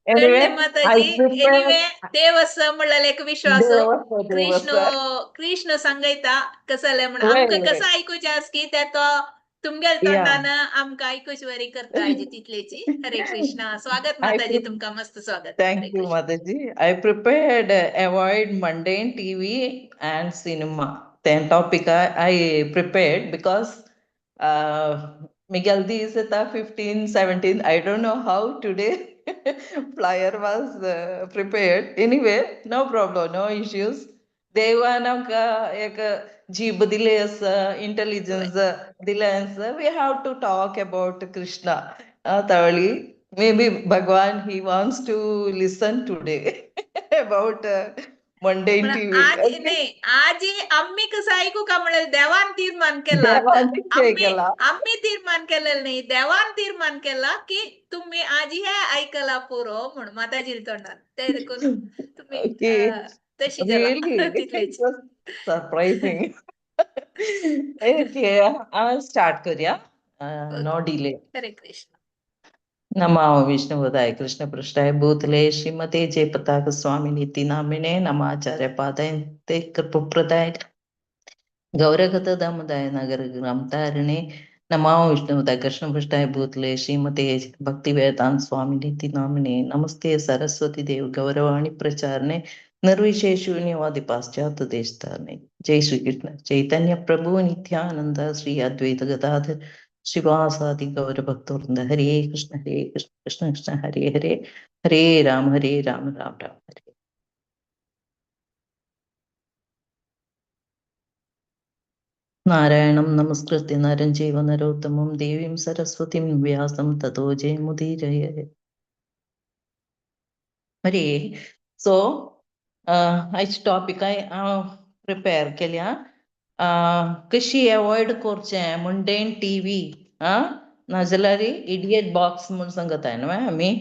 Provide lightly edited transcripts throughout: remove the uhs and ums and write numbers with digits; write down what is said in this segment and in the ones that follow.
Anyway, कळ्ळें I Mataji. Prepare. Anyway, देव आसा म्हणलें एक विश्वास. देव आसा, देव कृष्ण आसा. कृष्ण सांगयता कसलें म्हण वय आमकां वय. कसं आयकुचें आस की ते तो तुमगेल या. तोंडान आमकां आयकुचे वरी करता आजी तितलेची. हरे कृष्णा. स्वागत I माताजी, तुमकां मस्त स्वागत. Thank Hare you, Krishna. Mataji. I prepared avoid mundane TV and cinema. Then topic I prepared because Miguel these 15, 17. I don't know how today flyer was prepared. Anyway, no problem, no issues. देवान आमकां एक जीभ दिले आसा, intelligence दिले आसा. We have to talk about Krishna. Tavali, maybe Bhagwan he wants to listen today about mundane पण TV. आज Okay. नाही, आजी आम्ही कसं ऐकू का म्हणलं देवान तीर्मान केला. देवान निश्चय आम्ही केला. आम्ही तीर्मान केलेलं नाही, देवान तीर्मान केला की तुम्ही आजी हे ऐकला पुरो म्हणून माताजी तोंडात ते देखून तुम्ही Okay. तशी जाला Really, it तितलेच. was surprising. Okay, I'll start करूया. No delay. Hare Krishna. नमो विष्णुपदाय कृष्ण पृष्ठाय भूतले श्रीमते जयपताक स्वामी निति नामिने नमाचार्य पादाय कृपप्रदाय गौरगत दामोदय नगर ग्रामतारिणे नमो विष्णुपदाय कृष्ण पृष्ठाय भूतले श्रीमते भक्ति वेदांत स्वामी निति नामिने नमस्ते सरस्वती देव गौरवाणी प्रचारणे निर्विशेष शून्यवादी पाश्चात्य देशतारणे. जय श्री कृष्ण चैतन्य प्रभु नित्यानंद श्री अद्वैत गदाधर श्रीवासादि गौर भक्तवृंद. हरे कृष्ण कृष्ण कृष्ण हरे हरे, हरे राम राम राम हरे. नारायणं नमस्कृत्य नरं चैव नरोत्तमं देवीं सरस्वतीं व्यासं ततो जयमुदीरये. हरे. सो आयचे टॉपिक हांव प्रिपेर केल्या कशी अवॉयड करचें मुंडेन टी व्ही नाजाल्यार इडियट बॉक्स म्हूण सांगताय न्हू आमी.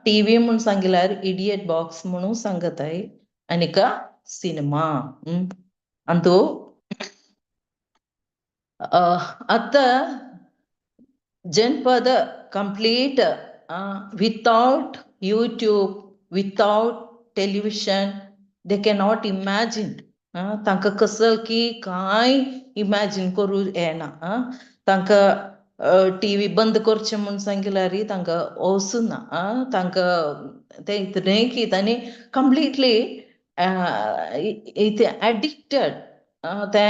टी व्ही म्हूण सांगिल्यार इडियट बॉक्स म्हणून सांगताय आनीक सिनेमा. अंतू आतां जनपद complete without YouTube, without television they cannot imagine. तांकां कसं की कांय इमॅजीन करूं येना. तांकां टी व्ही बंद करचें म्हूण सांगिल्यार तांकां वचना. तांकां तें इतलें की तांणी कंप्लिटली इतें एडिक्टेड. तें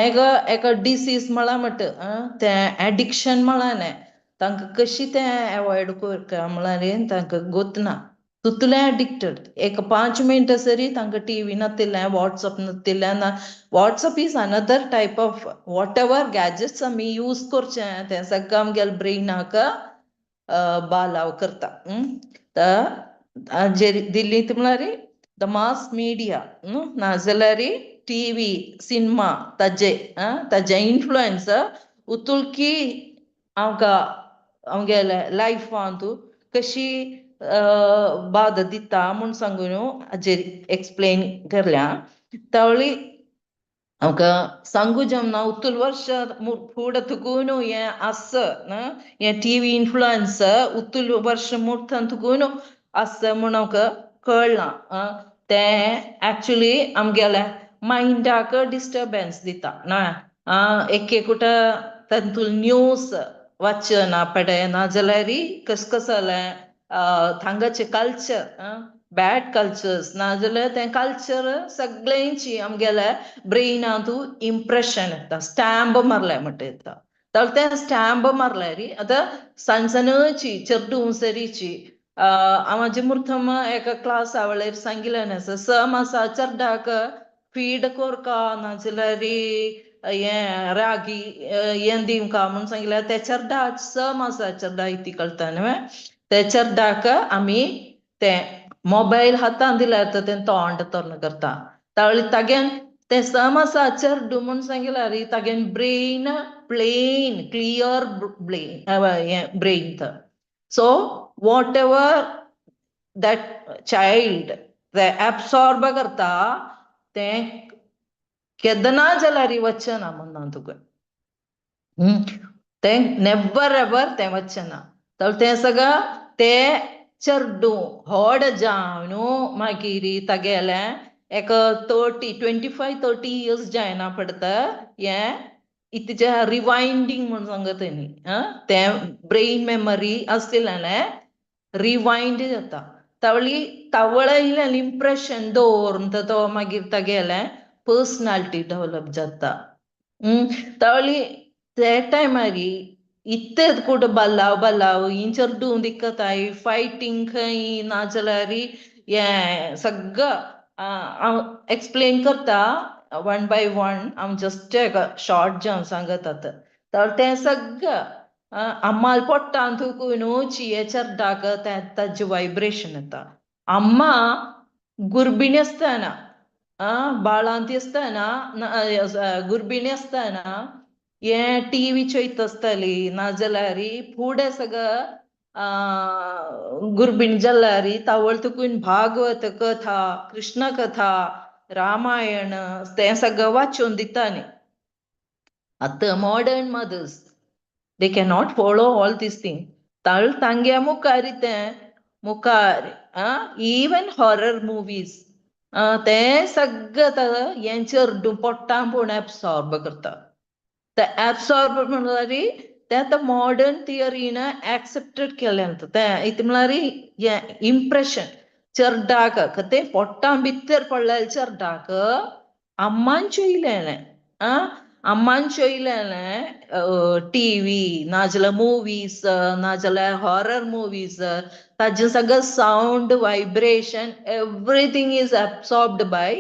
एका डिसीज म्हळ्यार म्हणटा तें एडिक्शन म्हळ्यार न्हय. तांकां कशी तें एवॉयड करता म्हळ्यार तांकां गोतना. तितलें एडिक्टेड. एक 5 मिनटां सरी तांकां टी व्ही नातिल्लें, वॉट्सअप नातिल्लें ना. WhatsApp is another type of whatever gadgets आमी यूज करचें तें सगळें आमगेल्या ब्रेनाक बालाव करता. दिल्लींत म्हळ्यार the mass media नाजाल्यार टी व्ही सिनेमा ताजे ताजे इन्फ्लुयन्स उतुलकी आमकां आमगेल्या लायफांत कशी बादा दिता म्हूण सांगून हाजेर एक्सप्लेन केल्या. तवळी आमकां सांगू जमना उतुल वर्ष फुडें तुकून हें आसा हें टी व्ही इन्फ्लुयन्स उतुल वर्ष मुर्तान तुकून आसा म्हूण आमकां कळ्ळां. तें एक्चुली आमगेल्या मायंडाक डिस्टर्बन्स दिता ना. एक एकूटा तातूंत न्यूज वाचना पडे नाजाल्यार कस कसलें थांगाचें कल्चर बॅड कल्चर्स नाजाल्यार तें कल्चर सगळ्यांची आमगेल्या ब्रेनांत इम्प्रेशन येता, स्टॅम्प मारलें म्हणटा येता. तर तें स्टॅम्प मारल्यार आतां सण सणची चेडूं सरीची हांव मुर्थम एका क्लास आवळेर सांगिल्लें आसा 6 मासा चेड्डाक फीड कोरका नाजाल्यार हें रागी हें दिवका म्हूण सांगिल्लें. ते चेड्डा 6 मासा चेड्डा इती कळटा न्हय. ते चेड्डाक आमी तें मोबायल हातान दिल्यार तें तोंड तोर्ण करता. तावळी तागेन तें 6 मासा चेडूं म्हूण सांगिल्यार तागेन brain plain clear brain. So whatever that child ते एब्सॉर्ब करता तें केदना जाल्यार वचना म्हणना तुका. तें नेवर एवर तें वचना. तर तें सगळें ते चेडूं व्हड जावन मागीर तागेलें एक 30, 25, 30 इयर्स जायना पडता हें इतचें रिवायंडींग म्हूण सांगता तेणी. तें ब्रेन मेमरी आसलेलें रिवायंड जाता. तावळी तवळयलें इम्प्रेशन दवरून तो मागीर तागेलें पर्सनालिटी डेवलप जाता. तावळी ते टायमार इत्ते कुट बल्लाव बल्लाव ही चेडूं दिक्कताय फायटींग खंय नाजाल्यार हें सगळं हांव एक्सप्लेन करता वन बाय वन. हांव जस्ट एक शॉर्ट जावन सांगत आतां. तर तें सगळं अम्माल पोट्टान तुकून न्हू चिये चेड्डाक तें ताजें वायब्रेशन येता. अम्मा गुर्भिणी आसतना, बाळांती आसतना, गुर्भिणी आसतना हें टिवी चोयत आसताली नाजाल्यार फुडें सगळं गुर्भिणी जाल्यार तावळ तुकून भागवत कथा, कृष्ण कथा, रामायण तें सगळं वाचून दिताली. आतां modern mothers they cannot follow all these thing. ताळ तांग्या मुखार तें मुखार इवन हॉरर मुवीज तें सगळं हें चेडूं पोट्टां पूण एब्सॉर्ब करता. ते एब्सॉर्ब म्हणल्यार तें आतां मॉडर्न थियरीन एक्सेप्टेड केलें. तें इत म्हणल्यार हें इम्प्रेशन चेड्डाक तें पोट्टां भितर पडलेलें चेड्डाक अम्मान चोयलेलें, अम्मान चोयलेलें टिवी नाजाल्यार मुवीज नाजाल्यार हॉरर मुवीज ताजें सगळें sound vibration everything is absorbed by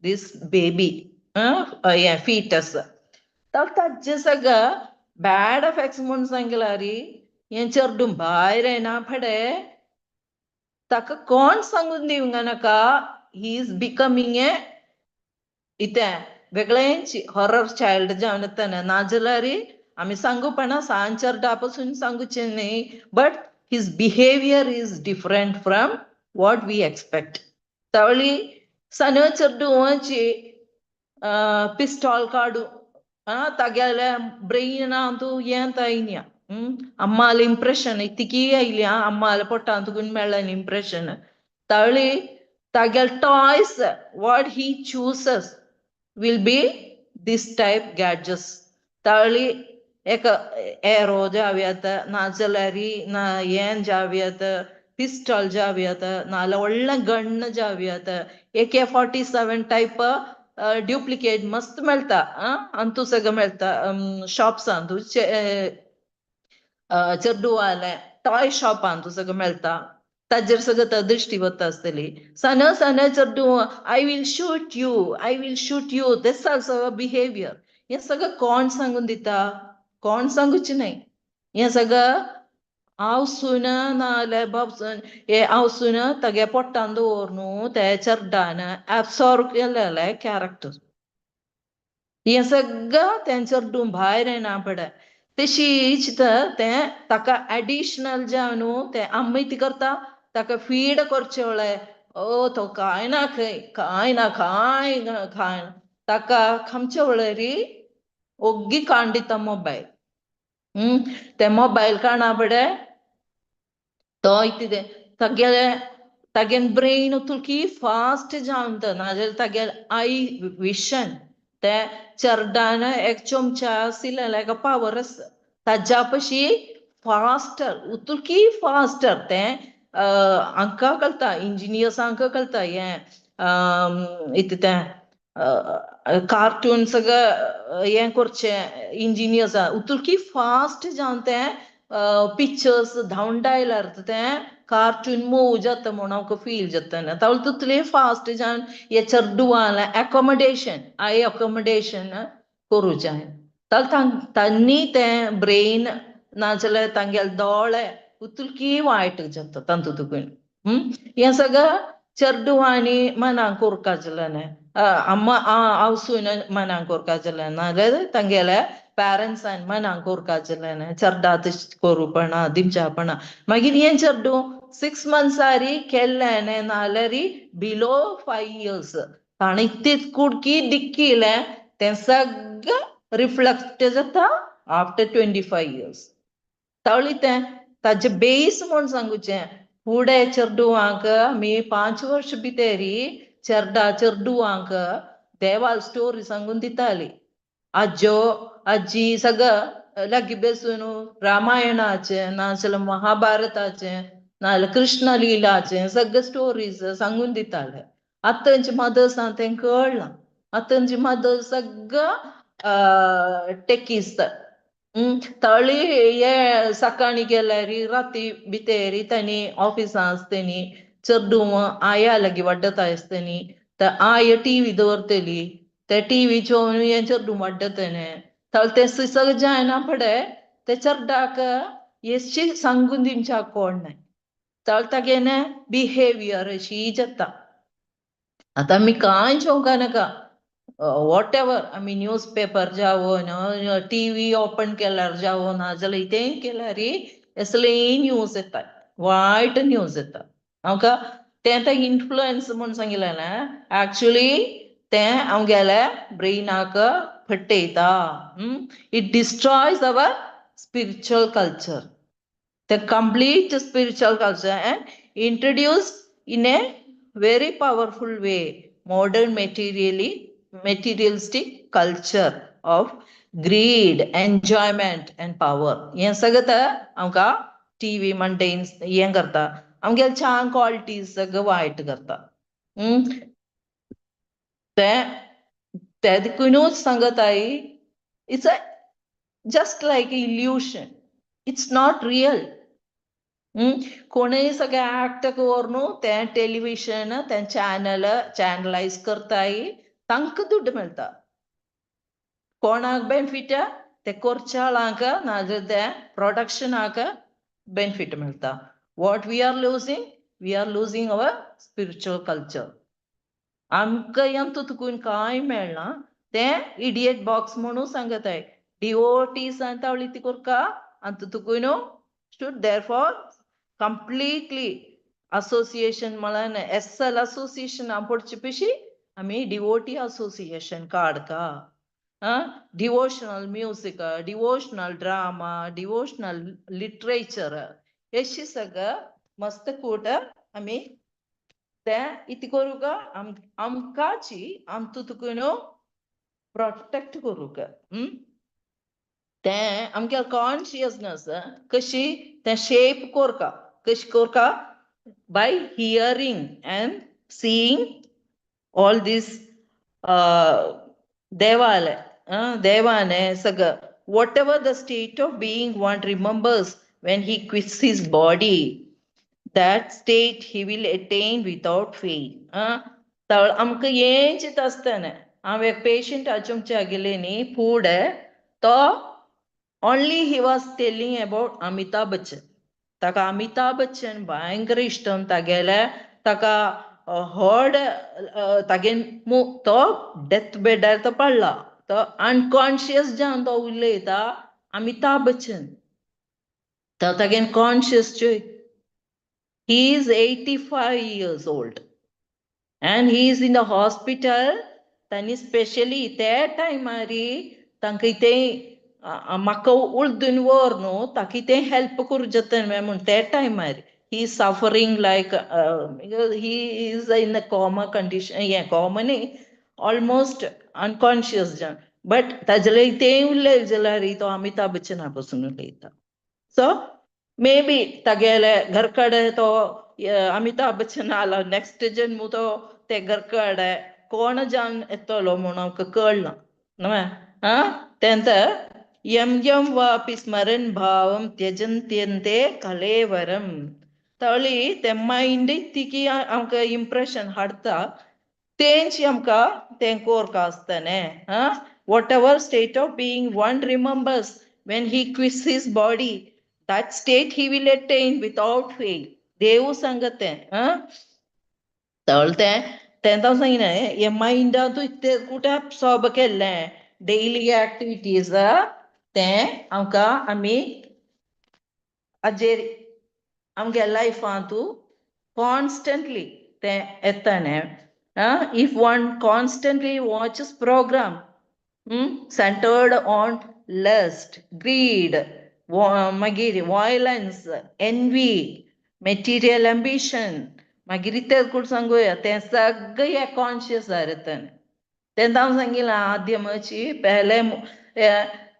this baby हें फिटस. तर ताजें सगळं बॅड एफेक्ट्स म्हूण सांगल्यार हें चेडूं भायर येना फुडें ताका कोण सांगून दिवंक नाका, he is becoming ए इतें वेगळेंच हॉरर चायल्ड जावन येतना. नाजाल्यार आमी सांगूपणा सान चेड्डा पासून सांगुचें न्ही, but his behaviour is different from what we expect. तावळी सान चेडवाची पिस्टॉल काडू तागेल्या ब्रेनांतू हें आयल्या अम्माले इम्प्रेशन इतकी आयल्या अम्माले पोटांत तुकून मेळ्ळें इम्प्रेशन. तावळी तागेले toys what he chooses will be this type gadgets. तावळी एक एरो जावयात नाजाल्यार ना हें जावयात, पिस्टॉल जावयात, नाजाल्यार व्हडलें गन जावयात, AK-47 type duplicate मस्त मेळटा अंतू सगळं मेळटा शॉप्सांतू, चेडवाले टॉय शॉपांतू सगळं मेळटा. ताजेर सगळं दृश्टी वता आसतली. सान सान चेडूं I will shoot you, I will shoot you, this also behaviour. हें सगळं कोण सांगून दिता? कोण सांगुचें न्हय. हें सगळं आवसून नाजाल्यार बापसून हे आवसून तागे पोट्टान दवर न्हू ते चेड्डान एब्सॉर्ब केलेलें कॅरेक्टर. हें सगळं तें चेडूं भायर येना फुडें तशीच तें ताका एडिशनल जावन न्हू तें आमी कितें करता ताका फीड करचें वळें ओ तो कांय ना खंय कांय ना कांय ना कांय ना ताका खमचे वळेरी ओग्गी काण दिता मोबायल. ते मोबायल काणा फुडें तो कितें तागेलें तागेलें ब्रेन तुकी फास्ट जावन नाजाल्यार तागेलें I vision ते चेड्डान एक चमचा आशिल्लें एक पावर आसा ताज्या पशी फास्टर उतुकी फास्टर तें हांकां कळटा, इंजिनियर्सांक कळटा हें इतें तें कार्टून सगळें हें करचें इंजिनियर्सां उतुकी फास्ट जावन तें पिक्चर्स धांवडायल्यार तें कार्टून मूव जाता म्हूण आमकां फील जाता. तावळ तितले फास्ट जावन हे चेडवालें एकोमोडेशन I accommodation करूं जाय. तांणी तें ब्रेन नाजाल्यार तांगेले दोळे उतुकी वायट जाता तांतू तुकून. हें सगळें चेडवांनी मनाक कोरपा जालें, अम्मा आवसून मनाक कोरपा जालें, नाजाल्यार तांगेल्या पेरंट्सान मनाक कोरपा जालें चेड्डा तशें करूपणा दिमच्यापणा. मागीर हें चेडूं 6 मंथ्सारी केल्लें नाजाल्यार बिलो 5 इयर्स ताणें इतलें कुडकी दिक्किलें तें सगळें रिफ्लेक्ट जाता आफ्टर 25 इयर्स. तावळी तें ताजें बेस म्हूण सांगुचें. फुडें चेडवांक आमी 5 वर्स भितरी चेरडा चेडवांक देवाल स्टोरी सांगून दिताली. आजो आजी सगळं लागीं बेसून रामायणाचें नाजाल्यार महाभारताचें नाजाल्यार कृष्ण लिलाचें सगळे स्टोरीज सांगून दिताले. आतांचे मदर्सां तें कळना. आतांची मदर्स सगळं टेकीस तळी हे सकाळी गेल्यार राती भितर तांणी ऑफिसां आसतनी, चेडूं आया लागीं वाडटा आसतनी, ते I TV दवरतली, ते टीव्ही चोवन हें चेडूं वाडटलें. तर तें सगळें जायना फुडें ते चेरडाक येशी सांगून दिवच्याक कोण नाय. तर तागेलें बिहेवियर अशी जाता. आतां आमी कांय चोवंक नाका, what ever आमी न्यूज पेपर जावं, टीव्ही ओपन केल्यार जावं, नाजाल्यार कितेंय केल्यार असलेय न्यूज येता, वायट न्यूज येता. आमकां तें आतां इन्फ्लुयन्स म्हूण सांगिल्लें न्हय, एक्चुली तें आमगेल्या ब्रेनाक फटयता. It destroys our spiritual culture, the complete spiritual culture, and introduce in a very powerful way modern materialistic culture of greed, enjoyment and power. हें सगळें आमकां टीव्ही म्हणटा हें करता, आमगेले छान क्वालिटीज सगळें वायट करता. तें ते देखुनूच सांगताय, it's a just like illusion, it's not real. कोणूय सगळे एक्ट करून तें टेलिविजन तें चॅनल चॅनलायज करताय, तांकां दुड्ड मेळटा. कोणाक बेनिफीट? ते कोरचाळांक नाजाल्यार ते प्रोडक्शनाक बेनिफीट मेळटा. What we are losing? We are losing our spiritual culture. आमकां हें तुकून कांय मेळना. तें इडियट बॉक्स म्हणून सांगताय. डिवोटीज तावळी ती करका आनी तुकून should therefore completely association म्हळ्यार एस एल असोसिएशन पडचे पशी आमी डिवोटी असोसिएशन काडका. Devotional music, devotional drama, devotional literature हेशी सगळं मस्त कूट आमी तें इतलें करूंक आमकांची आम तुकून प्रोटेक्ट करूंक. तें आमगे कॉन्शियसनस कशी तें शेप कोरका, कशी कोरका? By hearing and seeing all this देवाले देवाने सगळं. Whatever the state of being one remembers when he quits his body, that state he will attain without fail. तर आमकां हें चिंत आसतना हांव एक पेशंट आचुमच्या गेले न्ही फुडें, तो only he was telling about Amitabh Bachchan. ताका अमिताभ बच्चन भयंकर इश्टम तागेले. ताका व्हड तागे तो डेथ बेडार तो पडला, तो अनकॉन्शियस जावन तो उलयता अमिताभ बच्चन. तो तागे कॉन्शियस चोय, he is 85 years old and he is in the hospital. तांणी स्पेशली त्या टायमारी तांकां तें म्हाका उळदून व्हर न्हू, ताका तें हेल्प करूं जाता म्हूण. त्या टायमार he is suffering like he is in a coma condition. हें कॉमा न्ही, ऑलमोस्ट अनकॉन्शियस जावन, बट ताजे लागीं तें उलयलें जाल्यार तो अमिताभ बच्चना पसून उलयता. सो मे बी तागेले घर कडेन तो अमिताभ बच्चन आलो, नेक्स्ट जन्मू तो ते घर कडेन कोण जावन येतलो म्हूण आमकां कळना न्हय. आं तेंत यम यम वापि स्मरन् भावं त्यजन्त्यन्ते कलेवरं. तळी ते मायंड तिकी आमकां इम्प्रेशन हाडटा, तेंच आमकां तें कोरका आसतलें. आं whatever state of being one remembers when he quits his body, that state he will attain without fail. देव सांगत तें. तळ तें तें हांव सांगिना, हे मायंडांतू इतलें कुठे अब्सॉर्ब केल्लें डेली एक्टिविटीज तें आमकां आमी हाजेर आमगे लायफांतू कॉन्स्टंटली तें येतालें. If one constantly watches program centered on lust, greed, मागीर violence, envy, Material ambition. मागीर इतें कोण सांगूया तें सगळें कॉन्शियस जाता. तेन्ना हांव सांगिलां आद्यमाची पहले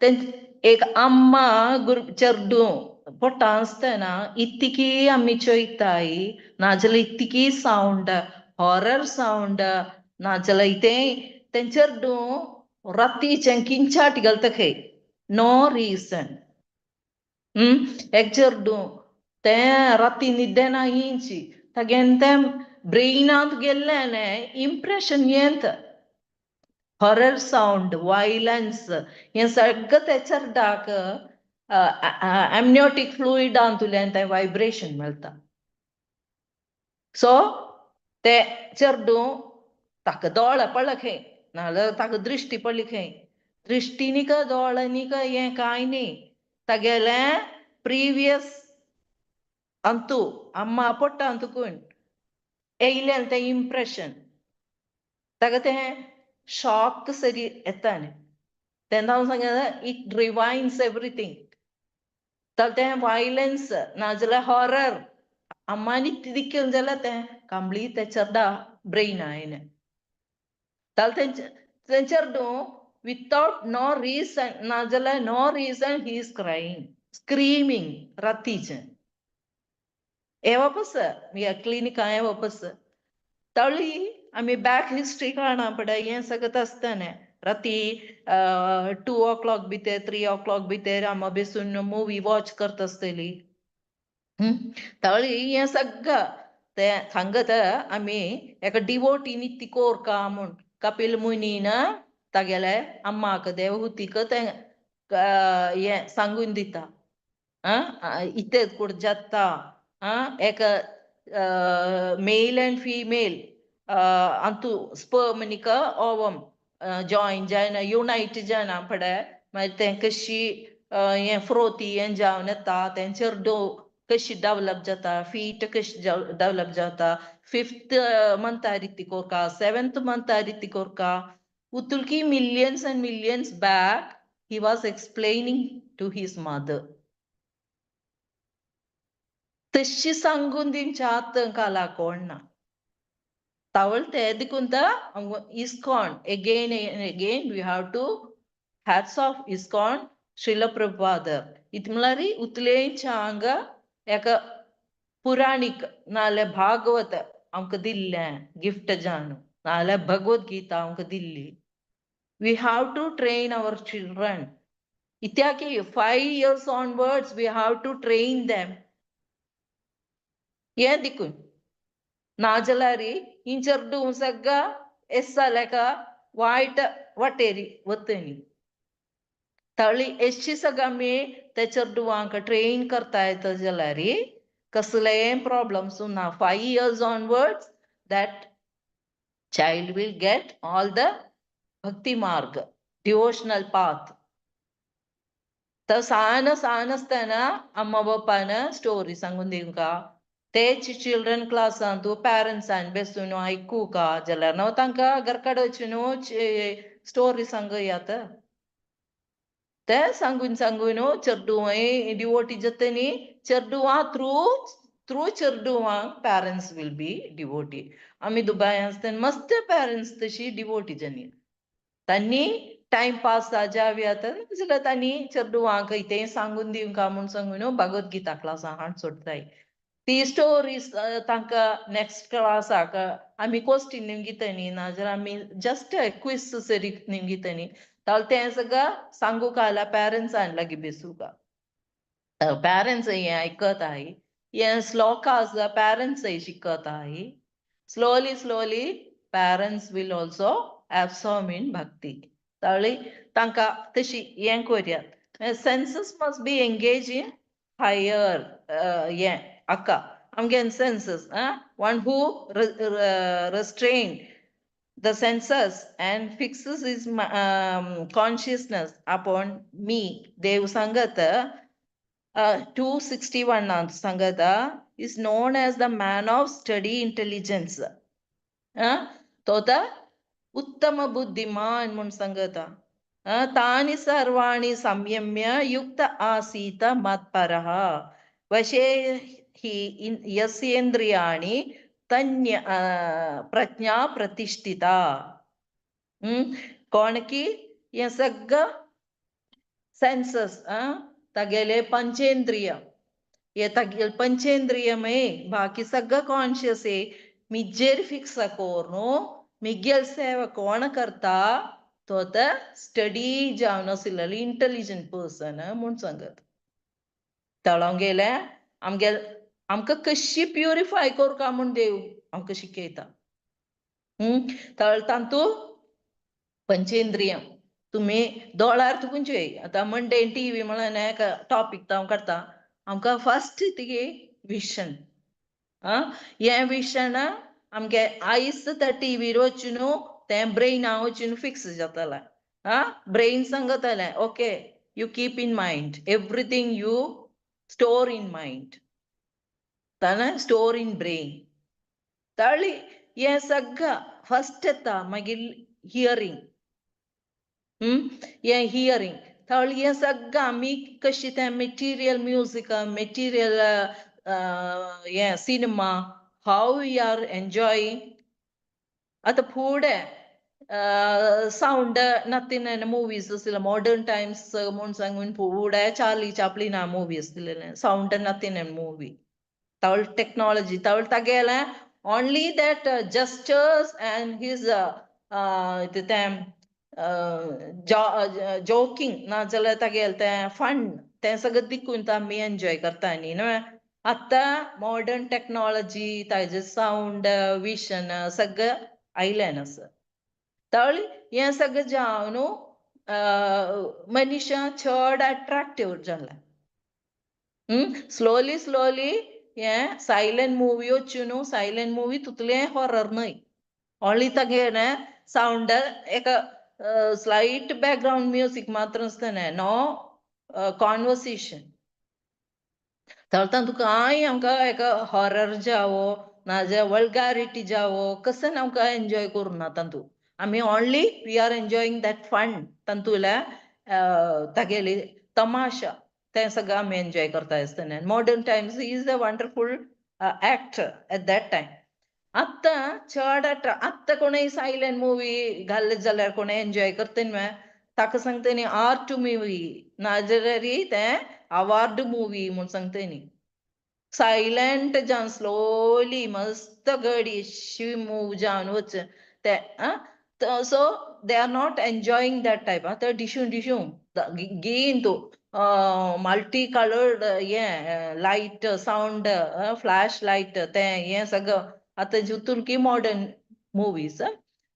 तें एक अम्मा गुर चेडूं पोटा आसतना इतकी आमी चोयताय, नाजाल्यार इतकी सावंड, हॉरर सावंड, नाजाल्यार इतें तें चेडूं रातीचें किंचाट घालता खंय, नो रिजन. एक चेडूं तें राती न्हिदेना इंची, तागेलें तें ब्रेनांत गेल्लें इम्प्रेशन येता. हॉरर सावंड, वायलन्स हें सगळें ते चेरडाक एमनियोटीक फ्लुइडांतल्यान तें वायब्रेशन मेळटा. सो ते चेडूं ताका दोळे पडले खंय, नाजाल्यार ताका दृश्टी पडली खंय, दृश्टी का दोळ्यांनी का हें कांय न्ही, तागेलें प्रिवियस अंतू अम्मा पोट्टा अंतुकून येयलें तें इम्प्रेशन, ताका तें शॉक सरी येता न्ही. तेन्ना हांव सांगता it रिवायन्स एवरीथींग. तर तें वायलन्स नाजाल्यार हॉरर अम्मानी दिक्केन जाल्यार तें कंप्लीट तें चेरडा ब्रेन आयलें. ताल तें चेडूं वितआउट नो रिजन, नाजाल्यार no reason he is crying, screaming रातीचें. हे वापस ह्या क्लिनिका हें वापस तळी आमी बॅक हिस्ट्री काडना पडय. हें सगळें आसतना राती 2 o'clock भितर, 3 o'clock भितर आमी बेसून मुवी वॉच करता आसतली. तळी हें सगळें तें सांगत आमी एका डिवोटी नित्ती कोरका म्हूण कपिल मुनीन तागेले अम्माक देवहुतीक तें हें सांगून दिता, इतें कोण जाता, एक male and female Antu sperm निका ओवम जॉइन जायना, युनायट जायना पडे, मागीर तें कशी हें फ्रोती हें जावन येता, तें चेडूं कशी डेवलप जाता, फीट कशी डेवलप जाता, 5th मंथा रिती कोरका, 7th मंथा रिती कोरका. उतुलकी millions and millions back he was explaining to his mother. तशी सांगून दिवच्या आतंकाला कोण ना. तावळ ते देखून ISKCON again and again we have to hats off ISKCON Srila Prabhupada. इत म्हळ्यार उतलेंच्या हांगा एका पुराणीक नाल्यार भागवत आमकां दिल्लें गिफ्ट जावन, नाल्यार भगवत गीता आमकां दिल्ली. We have to train our children. इत्याकी 5 years onwards we have to train them. हें देखून नाजाल्यार ही चेडूं सगळं एस्सा लेका वायट वाटेरी वतनी. तळी एशी सगळं आमी ते चेडवांक ट्रेन करता येता जाल्यार कसलेय प्रॉब्लम्स ना. 5 years onwards that child will get all the bhakti marg, devotional path. तर सान सान आसतना अम्मा बापान स्टोरी सांगून दिवंका, तेच चिल्ड्रन क्लासांतू पॅरंट्सान बेसून आयकुका जाल्यार न्हू तांकां घर कडेन न्हू स्टोरी सांगयात. ते सांगून सांगून चेडवांय डिवोटी जाता न्ही, चेडवां थ्रू चेडवांक पॅरंट्स will be devotee. आमी दुबाय आसतना मस्त पॅरंट्स तशी डिवोटी जाली. तांणी टायम पास जावया जाल्यार तांणी चेडवांक इतें सांगून दिवंका म्हूण सांगून भगवत गीता क्लासाक हाड सोडताय. ती स्टोरीज तांकां नेक्स्ट क्लासाक आमी क्वेश्चन निमगिता न्ही, नाजाल्यार आमी जस्ट क्विज सरी निमगिता न्ही, जाल्यार तें सगळं सांगूंक आयला पॅरंट्सान लागीं बेसूंक. पॅरंट्स हें आयकत आहाय, हें श्लोकास पॅरंट्सय शिकत आहाय. Slowly slowly parents will also absorb in bhakti. ताळी तांकां तशी हें करयात. Senses must be engage in higher हें अक्का आमगे senses, one who restrain the senses and fixes his consciousness upon me. Dev सांगत 261 सांगता is known as the man of steady intelligence. तो उत्तम बुद्धिमान म्हूण सांगता. तानि सर्वाणि संयम्य युक्त आसीत मत्परः वशे हि यस्येन्द्रियाणि तन्य प्रज्ञा प्रतिष्ठिता. कोण की हें सगळं सेन्सस तागेले पंचेंद्रिय, हे तागेले पंचेंद्रियमे बाकी सगळं कॉन्शियस हे मिजेर फिक्स कोर मिगेल सेवा कोण करता तो आतां स्टडी जावन आशिल्लो इंटेलिजंट पर्सन म्हूण सांगत. तळोंक गेले आमगे आमकां कशी प्युरिफाय करूं म्हूण देव आमकां शिकयता. तळ तांतू पंचेंद्रियम तुमी दोळ्यार तुकून चोय. आतां मंडे टीव्ही म्हणून एक टॉपीक हांव काडटा. आमकां फर्स्ट तिगे विशन, हें विशन आमगे आयज त्या टीव्हीर वचून तें ब्रेना वचून फिक्स जातलें. ब्रेन सांगतलें okay you keep in mind everything, you store in mind, ताणें स्टोर इन ब्रेन. ताळी हें सगळं फर्स्ट येता. मागीर हियरींग, हें हियरींग ताळी हें सगळं आमी कशी तें मेटिरियल म्युजीक, मेटिरियल हें cinema, how we are enjoying. आतां फुडें सावंड नथिंग मुवीज आसले मॉडर्न टायम्स म्हूण सांगून फुडें चार्ली चाप्लिना मुवी आसलेले, सावंड नथिंग मुवी. तवळ टेक्नॉलॉजी तवळ तागेलें only that gestures and his तें जोकींग नाजाल्यार तागेलें तें फन, तें सगळें दिकून आमी एन्जॉय करता न्ही न्हय. आतां मॉडर्न टेक्नॉलॉजी ताजे सावंड विशन सगळें आयलें आसा. तळ हें सगळें जावन मनीशां चड अट्राक्टीव जाला. स्लोली स्लोली हें सायलंट मुवी वचून, सायलंट मुवी तितलें हॉरर न्हय, ओन्ली तागेलें सावंड एक स्लायट बॅकग्रावंड म्युजीक मात्र आसतना, नो कॉन्वर्सेशन. तर तुका कांय आमकां एक हॉरर जावो नाजाल्यार वल्गारिटी जावो कशें आमकां एन्जॉय करूं ना तातूंत. आमी only we are enjoying that fun, तातूंतल्या तागेली तमाशा तें सगळें आमी एन्जॉय करता आसतना. Modern times is a wonderful actor at that time. आतां चड आतां कोणूय सायलंट मुवी घाल्ले जाल्यार कोणूय एन्जॉय करता न्हय, ताका सांगता न्ही आर्ट मुवी नाजाल्यार तें अवार्ड मुवी म्हूण सांगता न्ही. सायलंट जावन स्लोली मस्त गडी अशी मूव जावन वच ते. So they are not enjoying that type. आतां डिशू डिशू घेन तूं मल्टी कलर्ड हें लायट सावंड फ्लॅश लायट तें हें सगळं आतां जितून की modern movies,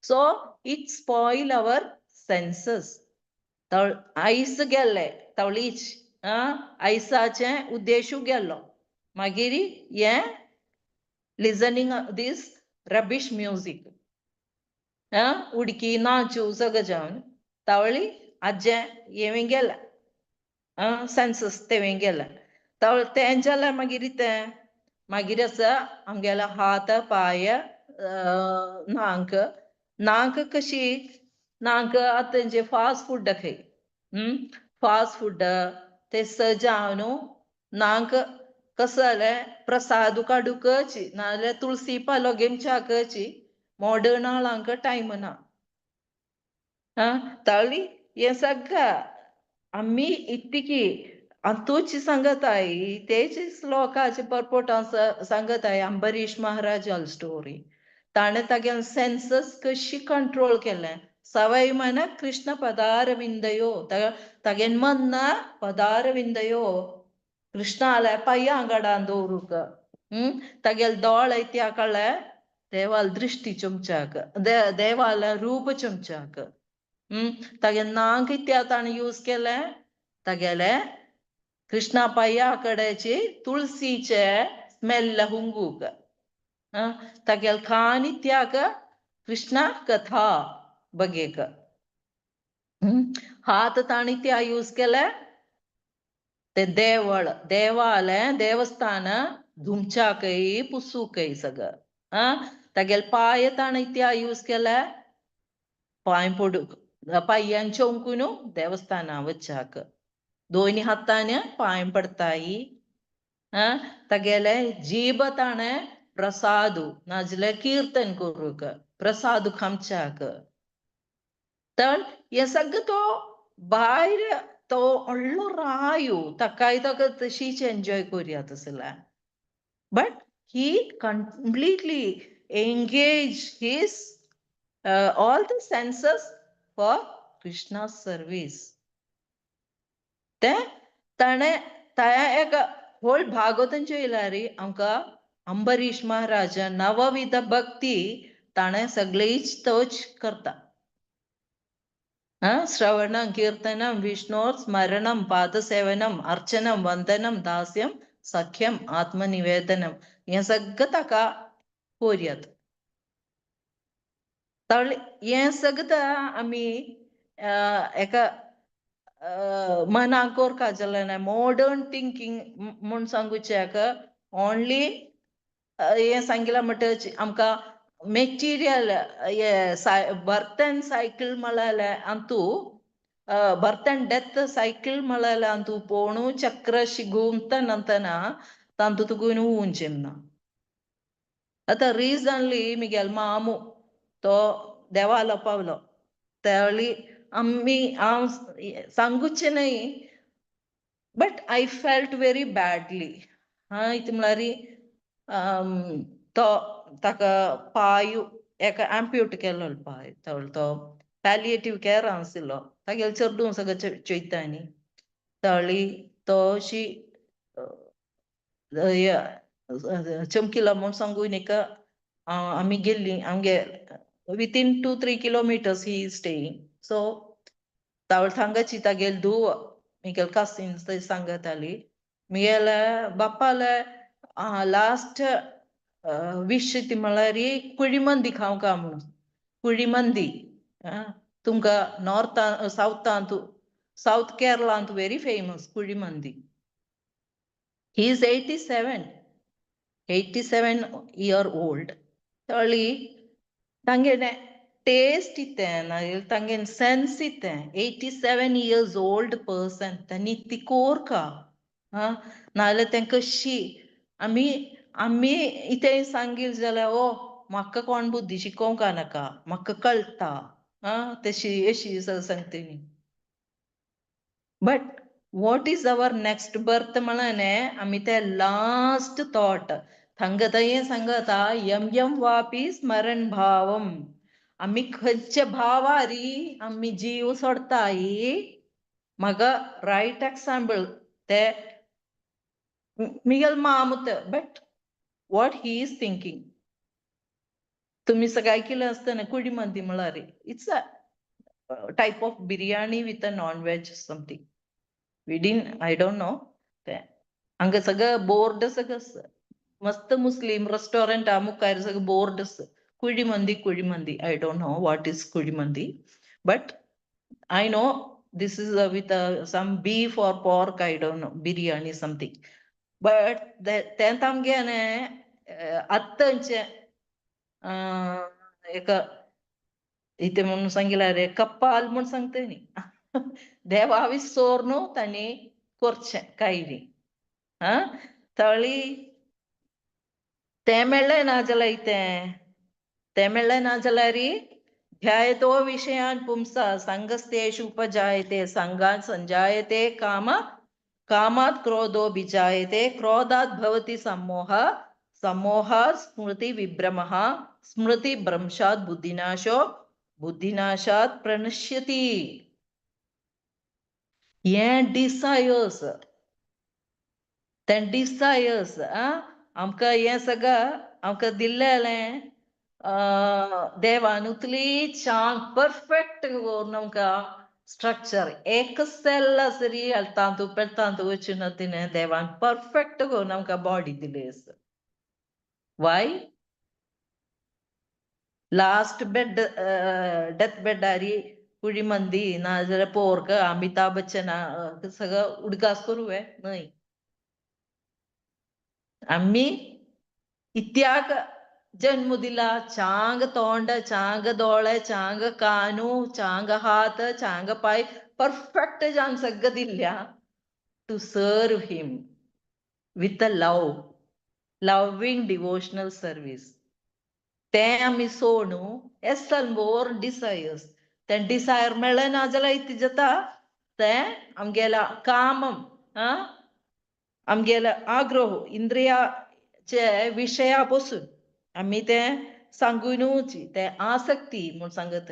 so it spoil our senses. तळ आयस गेल्ले तवळीच आयसाचें उद्देशू गेल्लो. मागीर हें लिसनिंग दीस रबीश म्युजीक, उडकी नाचू सगळें जावन तावळी आज्जें हें गेलें, सेन्सस तें गेलें. तवळ तें जाल्यार मागीर तें मागीर आसा आमगेलो हात पांय नाक. नाक कशी नाक आतां जे फास्ट फूड खंय, फास्ट फूड ते जावन नाक कसं जालें प्रसाद काडूंकच नाजाल्यार तुळसी पालो घेवच्याकच मॉडर्न आळांक टायम ना. ताळी हें सगळें आमी इतकी तूच सांगताय तेच श्लोकाचे पर्पोर्ट सांगताय. अंबरीश महाराजाल स्टोरी, ताणें तागेलें सेन्सस कशी कंट्रोल केलें. सवय मन कृष्ण पदारविंदयो, तागेलें मन पदारविंदयो कृष्णाल्या पांयां कडेन दवरूंक. तागेले दोळे त्या कळ्ळे देवाल दृश्टी चमच्याक, देवाल रूप चमच्याक. तागेलें नाक त्या ताणें यूज केलें तागेले कृष्णा पांया कडेची तुळसीचे स्मेल हुंगूक. तागेले कान इत्याक कृष्णा कथा बगेक. हात ताणें त्या यूज केले ते देवळ देवालय देवस्थान धुमच्याकय पुसूकय सगळं. तागेले पांय ताणें त्या यूज केले पांय पडूंक, पांयान चोंकून देवस्थाना वच्चाक. दोनी हातान पांय पडताय. तागेले जीब ताणें प्रसादू नाजाल्यार कीर्तन करूंक प्रसाद खामच्याक. तर हें सगळें तो भायर तो व्हडलो रायू ताकाय ताका तशीच एन्जॉय करुया तसल्या, but he completely engage his all the senses for Krishna service. तें ताणें त्या एक होल भागवतान चोयल्यार आमकां अंबरीश महाराजा नवविध भक्ती ताणें सगळीच तोच करता. श्रवणं कीर्तनं विष्णोर स्मरणं पादसेवनं अर्चनं वंदनं दास्यं सख्यम आत्मनिवेदनं हें सगळें ताका कोरयात. तर हें सगळें आमी एका मनाक कोरका जाल्यार मॉडर्न थिंकींग म्हूण सांगुचें ओन्ली हें सांगिलां म्हणटच आमकां मेटिरियल हे बर्थ अँड सायकल म्हळ्यार अंतू ಬರ್ತ್ ಅಂಡ್ ಡೆತ್ ಸೈಕಲ್ म्हळ्यार अंतू पोणू चक्र शिगुंतनंतना तांतू तुगून ऊंचें ना. आतां रिसंटली मिगेल मामू तो देवालो पावलो. त्यावेळी आमी हांव सांगूचें न्हय, but I felt very badly. हा, कितें म्हळ्यार तो ताका पांय एका एम्प्यूट केल्लो पांय. तो पॅलिएटीव केअर आशिल्लो. तागेले चेडूं सगळें चोयता न्ही. ताळी तो अशी चमकिला म्हूण सांगून एका आमी गेल्लीं आमगे within 2-3 kilometers he is staying. So तावळ थांगाची तागेली धूव मिगेल कसिन्स ती सांगताली मिगेले बापाले लास्ट विश ती म्हळ्यार कुळिमंदी खावंक म्हणून. कुळिमंदी तुमकां नॉर्थ सावथांत, सावथ केरळांत very famous kuzhimandi. He is 87 year old. तळी तांगेले टेस्ट इतें नाजाल्यार तांगेले सेन्स इतें. 87 years old person तांणी ती कोरका आं, नाजाल्यार तें कशी आमी इतें सांगील जाल्यार ओ म्हाका कोण बुद्दी शिकोवंक नाका, म्हाका कळटा आं, तशी अशी सांगता न्ही. But what is our next birth म्हळ्यार आमी ते लास्ट थॉट थांगता हें सांगता यम यम वापी स्मरण भावम. आमी खंयच्या भावारी आमी जीव सोडताय. म्हाका रायट एक्साम्पल ते Miguel मामुत, but what he is thinking. तुमी सगळें आयकिलें आसतना कुळिमंदी म्हळ्यार it's a type of biryani with a non veg something. We didn't, I don't know. ते हांगा सगळं बोर्ड सगळं मस्त मुस्लिम रेस्टॉरंट मुखार सगळं board कुळिमंदी कुळिमंदी. I don't know what is kuzhimandi, but I know this is with some beef or pork, I don't know, biryani something. But तें तामगेलें आत्तंचें एका इतें म्हणून सांगिलां रे कप्पाल म्हूण सांगता न्ही, देवा सोर न्हू तांणी करचें कांय आं. तळी तें मेळ्ळें ना जाल्यार इतें तें मेळ्ळें ना जाल्यार ध्यायतो विषयान पुंसा संगस्तेषु उपजायते संगात संजायते काम कामात् क्रोधो विजायते क्रोधात् भवति सम्मोह सम्मोहात् स्मृति विभ्रमः स्मृति भ्रंशात् बुद्धिनाशो बुद्धिनाशात् प्रणश्यति. हे डिसायर्स ते डिसायर्स आमकां हें सगळें आमकां दिल्लेलें देवान उतली छान परफेक्ट करून आमकां स्ट्रक्चर एक सेल आसरी तांतू पेतांतू वचून तिणें देवान परफेक्ट करून आमकां बॉडी दिली आसा. वाय लास्ट बेड डेथ बेडारी कुळिमंदी नाजाल्यार पोर्क अमिताभ बच्चन सगळं उडगास करूं न्हय. आमी इत्याक जन्म दिला? चांग तोंड, चांग दोळे, चांग कानू, चांग हात, चांग पाय परफेक्ट जावन सगळं दिल्या to serve him. With a love, loving devotional service. तें आमी सोडू एसल मोर डिसायर्स. तें डिसायर मेळ्ळें ना जाल्यार इतलें जाता, तें आमगेल्या कामम, आमगेल्या आग्रह इंद्रियाचे विशया पसून आमी तें सांगूनच तें आसक्ती म्हूण सांगत.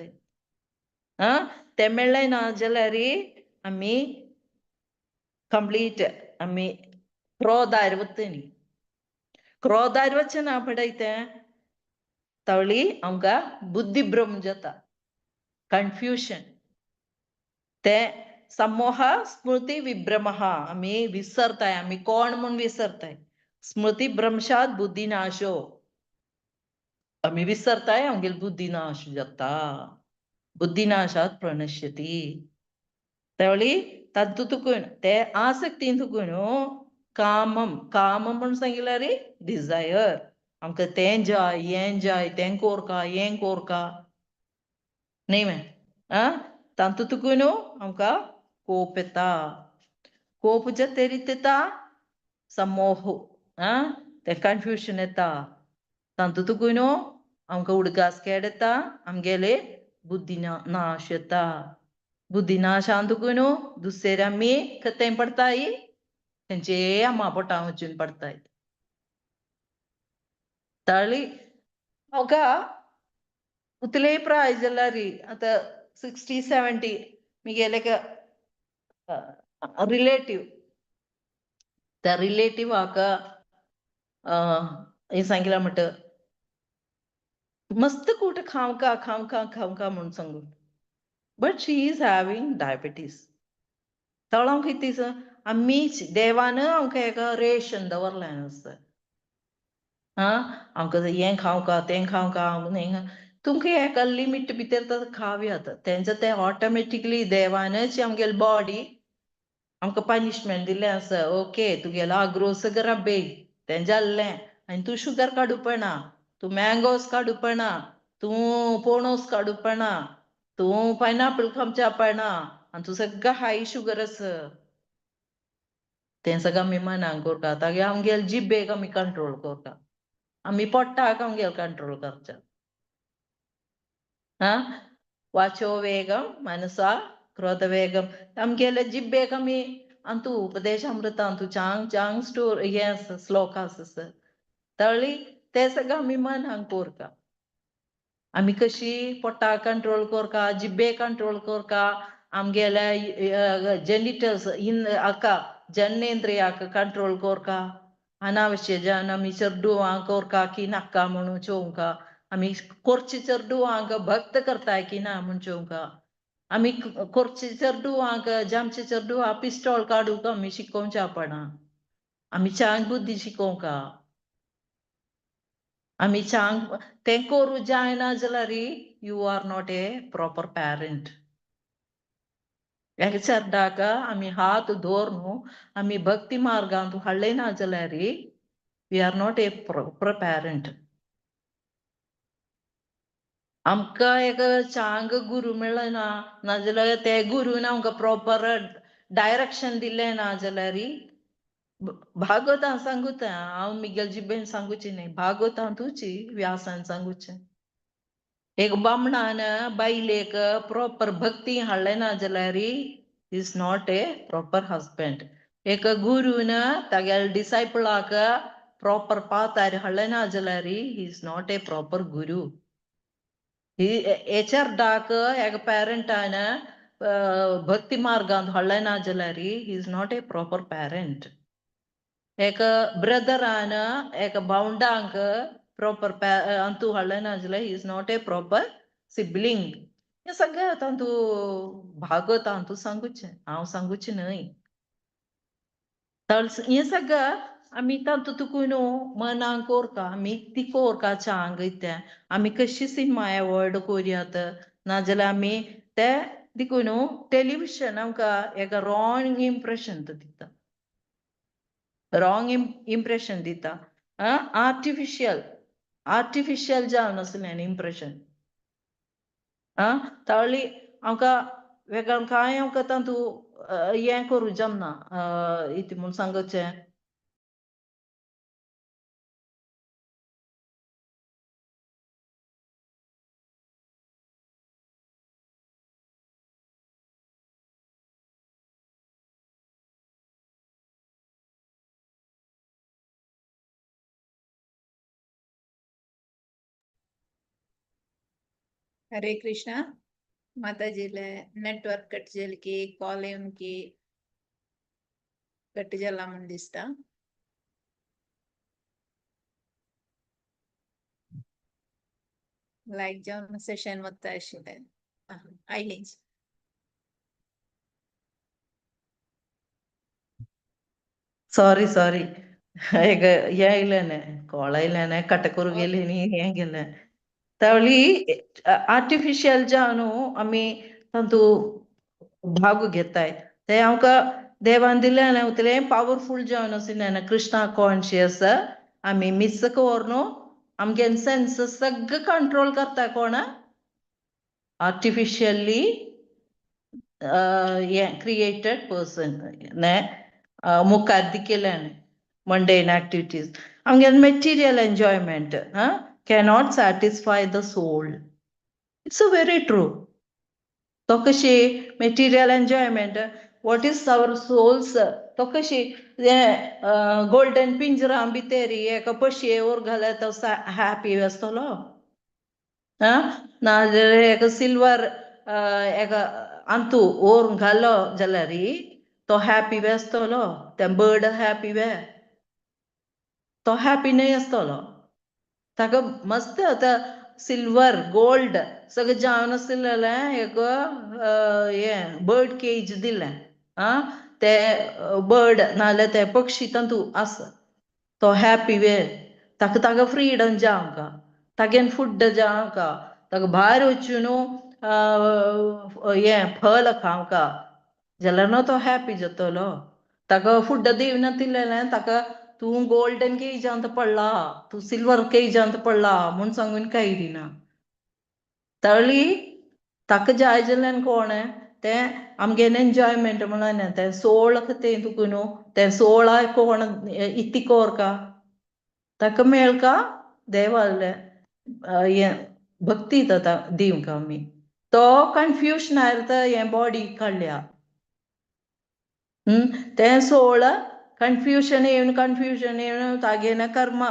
तें मेळ्ळें ना जाल्यार आमी कंप्लीट आमी क्रोधार वतली. क्रोधार वचना पडय तें तवळी आमकां बुद्धिभ्रम जाता, कन्फ्युजन. ते समोह स्मृती विभ्रमः, आमी विसरताय, आमी कोण म्हूण विसरताय. स्मृती भ्रंशात बुद्धिनाशो, आमी विसरताय, आमगेली बुद्धिनाश जाता. बुद्धिनाशात प्रणश्यती. त्यावेळी तातूंत तुकून ते आसक्तीन तुकून कामम, कामम म्हूण सांगिल्यार डिजायर. आमकां तें जाय, हें जाय, तें कोरका, हें कोरका, न्ही मे. तातूंत तुकून आमकां कोप येता. कोप जातरीत येता समोह, तें कन्फ्युजन येता. तातूंत तुकून आमकां उडगास केड येता, आमगेले बुद्धी नाश येता. बुद्धी नाशान तुकून दुसरे आमी खंय पडताय, तेंचे आमा पोटां वचून पडताय. ताळी म्हाका उतले प्राय जाल्यार आतां 60 70 मिगेले रिलेटीव, त्या रिलेटिवाक हें सांगिलां म्हणटा, मस्त कूट खावका खावका खावका म्हूण सांगून, but she is having diabetes. तळ हांव कितें, आमी देवान आमकां एक रेशन दवरलें आसता. आमकां हें खावका तें खावका, तुमकां एका लिमीट भितर खावयात. तेंचे तें ऑटोमॅटिकली देवानच आमगेली बॉडी आमकां पनिशमेंट दिल्लें आसा. ओके, तुगेलो आग्रो सगळो बेग तें जाल्लें आनी तूं शुगर काडुपना, तूं मँगोज काडुपना, तूं पोणोस काडुपना, तूं पायनापल खावच्या पडना आनी तूं सगळो हाय शुगर आसा. तें सगळें आमी मनाक करता. तागे आमगेले जिब्बेक आमी कंट्रोल करता, आमी पोट्टाक आमगेले कंट्रोल करता. वाचो वेगम मनसा क्रोध वेगम, आमगेले जिब्बेक आमी अंतू उपदेश अमृत अंतू चांग चांग स्टोर हें आसा, श्लोक आसा. तळी ते सगळें आमी मनाक करता. आमी कशी पोटाक कंट्रोल करता, जिब्बे कंट्रोल करता, आमगेले जेनिटल्स इन हाका जननेंद्रियाक कंट्रोल करता. अनावश्य जन आमी चेडवांक करता की नाका म्हणून चोवंका, आमी कोरचे चेडवांक भक्त करताय की ना म्हूण चोवंका, आमी कोरचे चेडवांक जामचे चेडवां पिस्टॉल काडूंक आमी शिकोवच्या पडना. आमी चांग बुद्धी शिकोवंका, आमी चांग तें करूं जायना जाल्यार you are not a proper parent. एका चेड्डाक आमी हात दवर आमी भक्ती मार्गांत हाडले ना जाल्यार we are not a proper parent. आमकां एक चांग गुरू मेळ्ळो ना, नाजाल्यार ते गुरून आमकां प्रॉपर डायरेक्शन दिलें ना जाल्यार, भागवतान सांगूता हांव, मिगेल जिबेन सांगुची न्ही, भागवतांतूच व्यासान सांगुचें, एक बामणान बायलेक प्रॉपर भक्ती हाडलें ना जाल्यार is not a proper husband. एक गुरून तागेल्या डिसायपलाक प्रॉपर पातार हाडलें ना जाल्यार is not a proper guru. हेचेर एक पेरंटान भक्ती मार्गांत हाडलें ना जाल्यार is not a proper parent. एक ब्रदरान एक भावंडांक प्रॉपर अंतू हाडलें ना जाल्यार is not a proper sibling. हें सगळें तातूं भागवतांतू सांगुचें, हांव सांगुचें न्हय. हें सगळें आमी तातूं तुकून मनाक कोरता, आमी ती कोरका चांग तें आमी कशी सिनेमा एवॉयड कोरयात, नाजाल्यार आमी ते देखून टेलिविजन आमकां एक रॉंग इम्प्रेशन दिता, रॉंग इम्प्रेशन दिता. आर्टिफिशियल, आर्टिफिशियल जावन आसलें इम्प्रेशन. तावळी आमकां वेगळें कांय आमकां तातूं हें करूं जमना, इतें म्हूण सांगचें. हरे कृष्णा. माताजीले नेटवर्क कट जालें की कॉल येवन की कट जाला म्हूण दिसता. लायक जावन सेशन वता आशिल्लें. आयलीच. सॉरी सॉरी, एक हें आयलें, कॉल आयलें, कटकूर गेली न्ही, हें गेलें. त्यावेळी आर्टिफिशियल जावन न्हू आमी तातूंत भाग घेताय, ते आमकां देवान दिलें उतलें पावरफूल जावन आशिल्लें कृष्णा कॉन्शियस. आमी मिस करून आमगे सेन्स सगळें कंट्रोल करता कोण? आर्टिफिशियली हें क्रिएटेड पर्सन ने मुखार दिकेल्यान mundane activities. आमगे material enjoyment cannot satisfy the soul. It's a very true. तो कशी material enjoyment, what is our souls? तो कशी गोल्डन पिंजरा भितर एका पशये वर घाल्यार तो हॅपी आसतलो? नाजाल्यार एका सिल्वर एका अंतू ओर घालो जाल्यार तो हॅपी वे आसतलो? तें बर्ड हॅपी वे? तो हॅपी न्हय आसतलो. ताका मस्त आतां सिल्वर गोल्ड सगळें जावन आशिल्लें एक हें बर्ड केज दिलें, आं, ते बर्ड नाजाल्यार ते पक्षी तातूंत आसा, तो हॅपी वे? ताका ताका फ्रिडम जावंका, तागेन फूड जावंका, ताका भायर वचून हें फळ खावंका जाल्यार न्हू तो हॅपी जातलो. ताका फूड दिवना दिलें ताका, तूं गोल्डन केजांत पडला, तूं सिल्वर केजांत पडला म्हूण सांगून काय दिना. तळी ताका जाय जाल्यार कोण तें आमगेलें एन्जॉयमेंट म्हणून तें सोळ तें तुका न्हू तें सोळा कोण इत्ती कोरका ताका मेळका देवालें हें भक्ती जाता दिवंक आमी. तो कन्फ्युजन आयला हें बॉडी काडल्या, तें सोळ कन्फ्युजन येवन कन्फ्युजन येवन तागेलें कर्म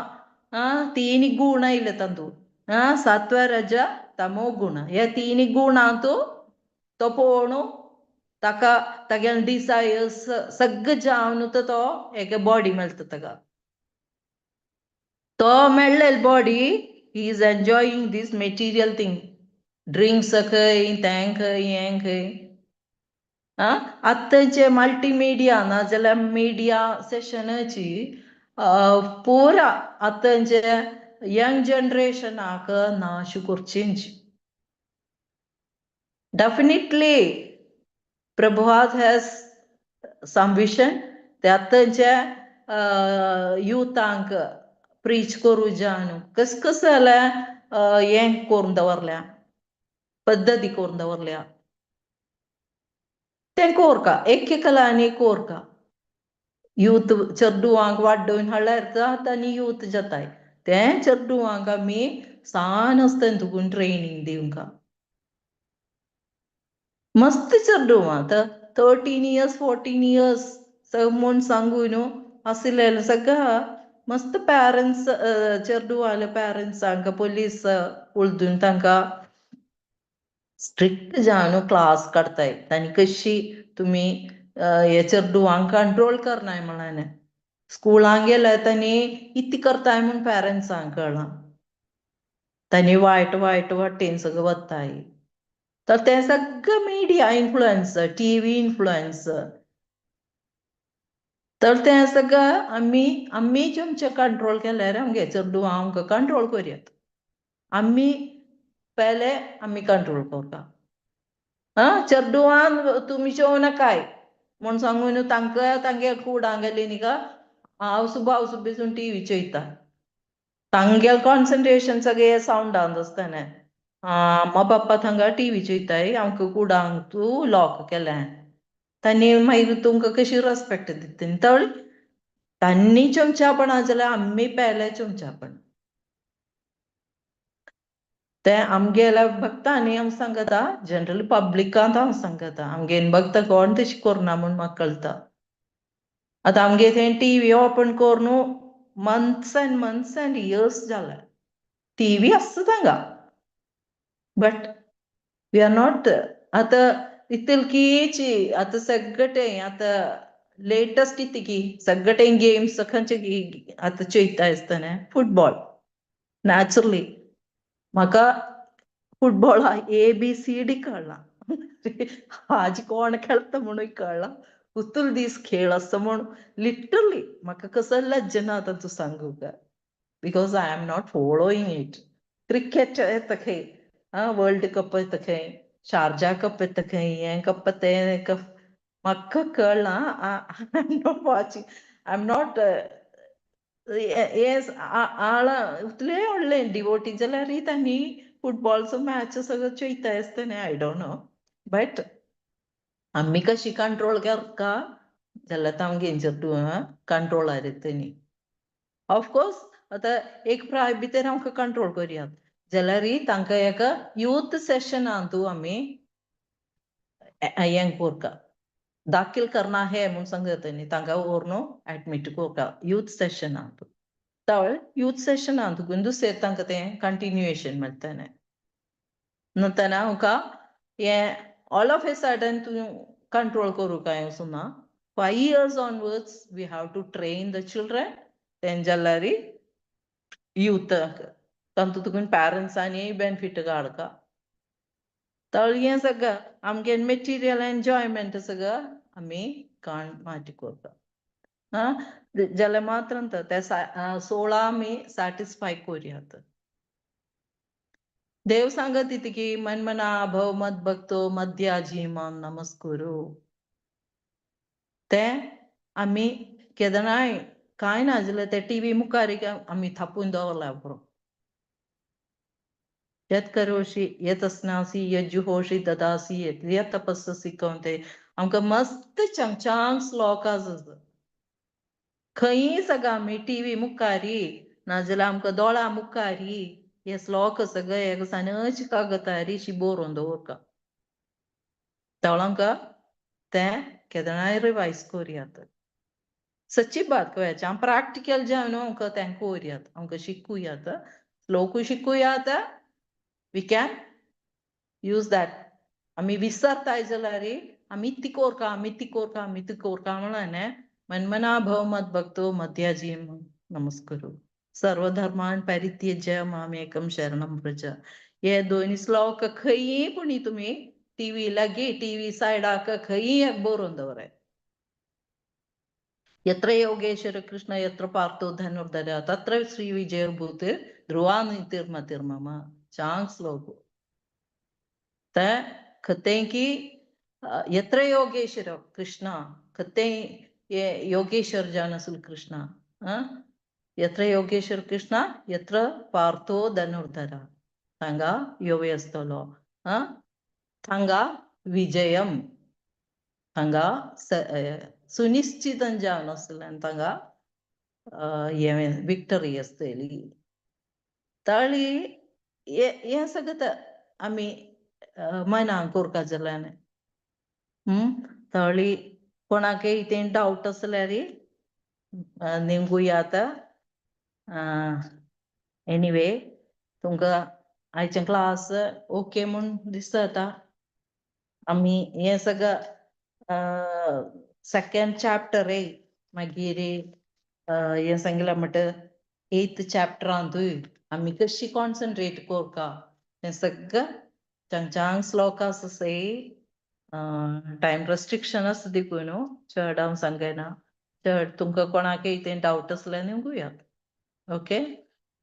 तीन गुण आयले तातूंत, सत्व रज तमो गुण. ह्या तीन गुणांतू तो पळोवन ताका तागेले डिजायर्स सगळें जावन तो एका बॉडी मेळटा ताका. तो मेळ्ळेली body he is enjoying this material thing, drinks खंय, तें खंय, हें खंय. आतांचे मल्टीमिडिया नाजाल्यार मिडिया सेशनाची पुरा आतांचे यंग जनरेशनाक नाश करचेंच. Definitely Prabhupada has some vision. ते आतांचे युथांक प्रीच करूं जाय न्हू, कस कस जाल्यार हें करून दवरल्या, पद्दती करून दवरल्या, तें कोरका एक एकल्यानी कोरका. यूथ चेडवांक वाडोवन हाडल्यार आतां आनी यूथ जाताय, तें चेडवांक आमी सान आसतना तुकून ट्रेनींग दिवंका. मस्त चेडवां आतां 13 इयर्स 14 इयर्स म्हूण सांगू न्हू आशिल्ले सगळं मस्त पॅरंट्स चेडवाले पॅरंट्सांक पोलीस उळदून तांकां स्ट्रिक्ट जावन क्लास काडताय, तांणी कशी तुमी हे चेडवांक कंट्रोल करनाय म्हणून. स्कुलांक गेल्यार तांणी इतलें करताय म्हूण पॅरंट्सांक कळना, तांणी वायट वायट वाटेन सगळें वताय. तर तें सगळें मिडिया इन्फ्लुयन्स, टीव्ही इन्फ्लुयन्स. तर तें सगळें आमी आमी आमचें कंट्रोल केल्यार आमगे चेडवां आमकां कंट्रोल करयात. आमी पयले आमी कंट्रोल करता. आं, चेडवान तुमी चोवं नाकाय म्हूण सांगून तांकां तांगे कुडां गेली न्ही का आवस बावस बसून टीव्ही चोयता, तांगेलें कॉन्सन्ट्रेशन सगळें सावंडान आसतलें. अम्मा पप्पा थंगा टीव्ही चोयताय, आमकां कुडांक तूं लॉक केलें, तांणी मागीर तुमकां कशी रेस्पेक्ट दितली? तर तांणी चमचापणा जाल्यार आमी पेले चमचापण. तें आमगेल्या भक्ता न्ही हांव सांगता, जनरल पब्लिकांत हांव सांगता. आमगेले भक्त कोण तशें करना म्हूण म्हाका कळटा. आतां आमगे थंय टीव्ही ओपन करून months and months and years जाले, टीव्ही आसता तांगा, बट We are not. आतां इतलकीची आतां सगळें आतां लेटस्ट इतकी सगळें गेम्स खंयचे आतां चोयता आसतना फुटबॉल. नॅचरली म्हाका फुटबॉल ABCD कळना, आज कोण खेळता म्हणून कळना, उतुल दीस खेळ आसता म्हूण लिटरली म्हाका कसो लज्ज ना आतां तूं सांगू का, because I am not following it. Cricket येता खंय, आं वर्ल्ड कप येता खंय, शारजा कप येता खंय, हें कप तें कप म्हाका कळना. I am not watching, I am not हें आळा इतले व्हडलें डिवोटी जाल्यार तांणी फुटबॉलचो मॅच सगळं चोयता आसतलें, I don't know. But आमी कशी कंट्रोल करता जाल्यार तांगेंचेर कंट्रोलार येतली. ऑफकोर्स आतां एक प्राय भितर आमकां कंट्रोल करयात जाल्यार तांकां एका यूथ सेशनांतू आमी हें करता, दाखील करना है म्हूण सांगता न्ही, तांकां व्हरून एडमीट करता यूथ सेशनांत. तळ यूथ सेशनांत दुसरें तांकां तें कंटिन्युएशन मेळटलें. नंतर आमकां हें ऑल ऑफ ए सडन तूं कंट्रोल करूं काय असो ना. 5 years onwards we have to train the children. तें जाल्यार यूथ तातूंत तुका पॅरंट्सांनी बेनिफीट काडका. तळ हें सगळं आमगे मेटिरियल एन्जॉयमेंट सगळं आमी काण माटी करता. आं जाल्यार मात्र ते 16 आमी सॅटिस्फाय करुयात. देव सांगत की मन्मना भव मद भक्तो मद्याजी माम नमस्कुरु. ते आमी केदनाय कांय ना जाल्यार ते टीव्ही मुखार आमी थापून दवरल्या पुरो. यत् करोषि यत् अस्नासि यज्जुहोषि ददासि यत् तपस्ससि कौन्तेय. आमकां मस्त चमचांग श्लोक आसा. खंयी सगळं आमी टीव्ही मुखारी नाजाल्यार आमकां दोळा मुखारी हे श्लोक सगळे एक सानच कागदारी शी बरोवन दवरता. तळ आमकां तें केदनाय रिवायज करुयात. सच्ची बात कळ्याची आम प्रॅक्टिकल जावन न्हू आमकां तें करुयात, आमकां शिकूयात, श्लोकूय शिकूयात. We can use that. आमी विसरताय जाल्यार आमी ती कोरका, आमी ती कोरका, आमी ती कोरका म्हणलें. मन्मना भव मद भक्तो मद्याजी नमस्करू सर्वधर्मान परित्यज्य मामेकम शरणम व्रज. हे दोन श्लोक खंयी पुणी तुमी टीव्ही लागी टीव्ही सायडाक खंयी एक बरोवन दवराय. यत्र योगेश्वर कृष्ण यत्र पार्थो धनुर्धर तत्र श्री विजय भूत ध्रुवानितिर्मतिर्मम. चांग श्लोक. ते खतें की यत्र योगेश्वर कृष्ण, खतें योगेश्वर जावन आसूं कृष्ण, यत्र योगेश्वर कृष्ण यत्र पार्थो धनुर्धर थांगा योवे आसतलो, थांगा विजयम, थांगा सुनिश्चितन जावन आसलें, थांगा हें विक्टरी आसतली. ताळी हें सगळें आमी मनाक कोरका जाल्यार तळी कोणाकय कितें डावट आसल्यार निमगुया. एनिवे तुमकां आयचें क्लास ओके म्हूण दिसता. आतां आमी हें सगळं सेकंड चॅप्टर मागीर हें सांगलां म्हणटा एथ चॅप्टरांतूय आमी कशी कॉन्सन्ट्रेट करता तें सगळं चांग श्लोक आसा. टायम रेस्ट्रिक्शन आसा देखून न्हू चड हांव सांगना चड. तुमकां कोणाकय कितें डावट आसल्यार निमगुयात. ओके.